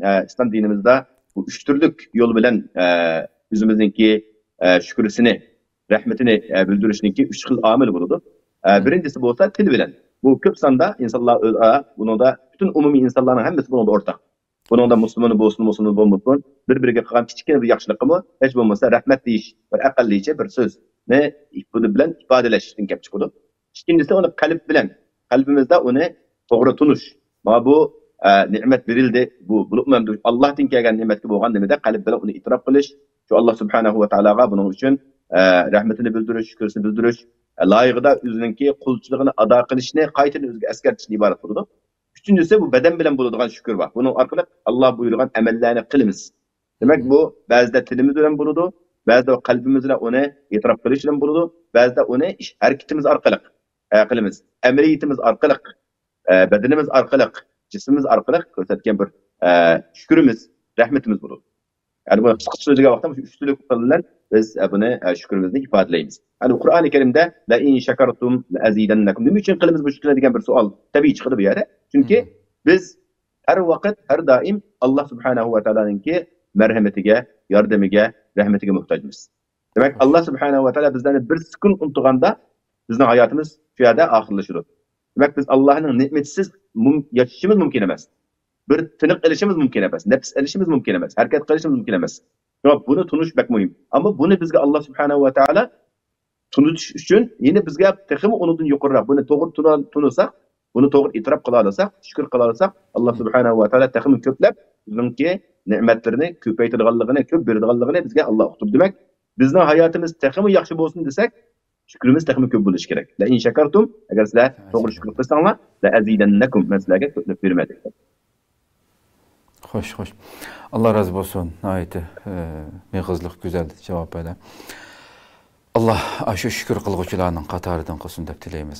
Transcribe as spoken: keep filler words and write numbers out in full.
ئە، ئىسلام دىنىمىزدا بۇ ئۈچ تۈرلۈك يول بىلەن، ئە، ئۆزىمىزنىڭكى، ئە، شۈكرىسىنى، رەھمىتىنى، ئە، بىلدۈرۈشنىڭكى ئۈچ خىل ئامىل بولىدۇ. ئە، بىرىنچىسى بولسا تىل بىلەن. بۇ كۆپ ساندا ئىنسانلار ئۆزئارا، بۇنىڭدا پۈتۈن ئومۇمىي ئىنسانلارنىڭ ھەممىسى بۇنىڭدا ئورتاق. بۇنىڭدا مۇسۇلمان بولسۇن، مۇسۇلمان بولمىسۇن، بىر-بىرىگە قىلغان كىچىككىنە بىر ياخشىلىققىمۇ ھېچ بولمىسا رەھمەت دېيىش بىر ئەقەللىيچە بىر سۆزنى بۇنى بىلەن ئىپادىلەشتىن كەپ چىقىدۇ. ئىككىنچىسى ئۇنى قەلب بىلەن، قەلبىمىزدە ئۇنى توغرا تونۇش. مانا بۇ، ئە، نېمەت بېرىلدى، بۇ، بولۇپمۇ ئەمدى ئاللاھتىن كەلگەن نېمەتكە بولغان نېمىدە قەلب بىلەن ئۇنى ئېتىراپ قىلىش، شۇ ئاللا سۇبھانەھۇ ۋە تائالاغا بۇنىڭ ئۈچۈن، ئە، رەھمىتىنى بىلدۈرۈش، شۈكرىسىنى بىلدۈرۈش، ئە، لايىقىدا ئۆزىنىڭكى قۇلچىلىقىنى ئادا قىلىشنى قايتىدىن ئۆزىگە ئەسكەرتىشتىن ئىبارەت بولىدۇ. ئۈچىنچىسى بۇ بەدەن بىلەن بولىدىغان شۈكۈر بار. بۇنىڭ ئارقىلىق ئاللا بۇيرۇغان ئەمەللەرنى قىلىمىز. دېمەك، بۇ بەزىدە تىلىمىز بىلەن بولىدۇ، بەزىدە قەلبىمىز بىلەن ئۇنى ئېتىراپ قىلىش بىلەن بولىدۇ، بەزىدە ئۇنى ئىش ھەرىكىتىمىز ئارقىلىق، ئە، قىلىمىز. ئەمەلىيىتىمىز ئارقىلىق، ئە، بەدىنىمىز ئارقىلىق، جىسمىمىز ئارقىلىق كۆرسەتكەن بىر، ئە، شۈكرىمىز، رەھمىتىمىز بولىدۇ. يەنى بۇنى قىسقىچە سۆزلىگەن ۋاقىتتا مۇشۇ ئۈچ تۈرلۈك ئۇسۇل بىلەن بىز، ئە، بۇنى، ئە، شۈكرىمىزنى ئىپادىلەيمىز. يەنى قۇرئانى كەرىمدە «لَئِن شَكَرْتُمْ لَأَزِيدَنَّكُمْ». نېمە ئۈچۈن قىلىمىز بۇ شۈكرىنى دېگەن بىر سوئال تەبىئىي چىقىدۇ بۇ يەردە. چۈنكى بىز ھەر ۋاقىت، ھەر دائىم ئاللا سۇبھانەھۇ ۋە تائالانىڭكى مەرھەمىتىگە، ياردىمىگە، رەھمىتىگە موھتاجمىز. دېمەك، ئاللا سۇبھانەھۇ ۋە تائالا بىزلەرنى بىر سېكۇنت ئۇنتۇغاندا، بىزنىڭ ھاياتىمىز شۇ يەردە ئاخىرلىشىدۇ. دېمەك، بىز ئاللانىڭ نېمىتىسىز مۇم-، ياشىشىمىز مۇمكىن ئەمەس. بىر تىنىق ئېلىشىمىز مۇمكىن ئەمەس، نەپس ئېلىشىمىز مۇمكىن ئەمەس، ھەرىكەت قىلىشىمىز مۇمكىن ئەمەس. شۇڭا بۇنى تونۇش بەك مۇھىم. ئەمما بۇنى بىزگە ئاللا سۇبھانەھۇ ۋە تائالا تونۇتۇش ئۈچۈن يەنە بىزگە تېخىمۇ ئۇنىڭدىن يۇقىرىراق، بۇنى توغرا تونۇ-، تونۇساق، بۇنى توغرا ئېتىراپ قىلالىساق، شۈكۈر قىلالىساق، ئاللا سۇبھانەھۇ ۋە تائالا تېخىمۇ كۆپلەپ بىزنىڭكى نېمەتلىرىنى كۆپەيتىدىغانلىقىنى، كۆپ بېرىدىغانلىقىنى بىزگە ئاللا ئۇقتۇرىدۇ. دېمەك، بىزنىڭ ھاياتىمىز تېخىمۇ ياخشى بولسۇن دېسەك، شۈكرىمىز تېخىمۇ كۆپ بولۇشى كېرەك. «لەئىن شەكەرتۇم»، ئەگەر سىلەر توغرا شۈكۈر قىلساڭلار، «لەئەزىدەننەكۇم»، مەن سىلەرگە كۆپلەپ بېرىمەن دەيدۇ. خوش، خوش. ئاللا رازى بولسۇن. ناھايىتى، ئە، مېغىزلىق، گۈزەل جاۋاب بەردى. ئاللا ئاشۇ شۈكۈر قىلغۇچىلارنىڭ قاتارىدىن قىلسۇن دەپ تىلەيمىز.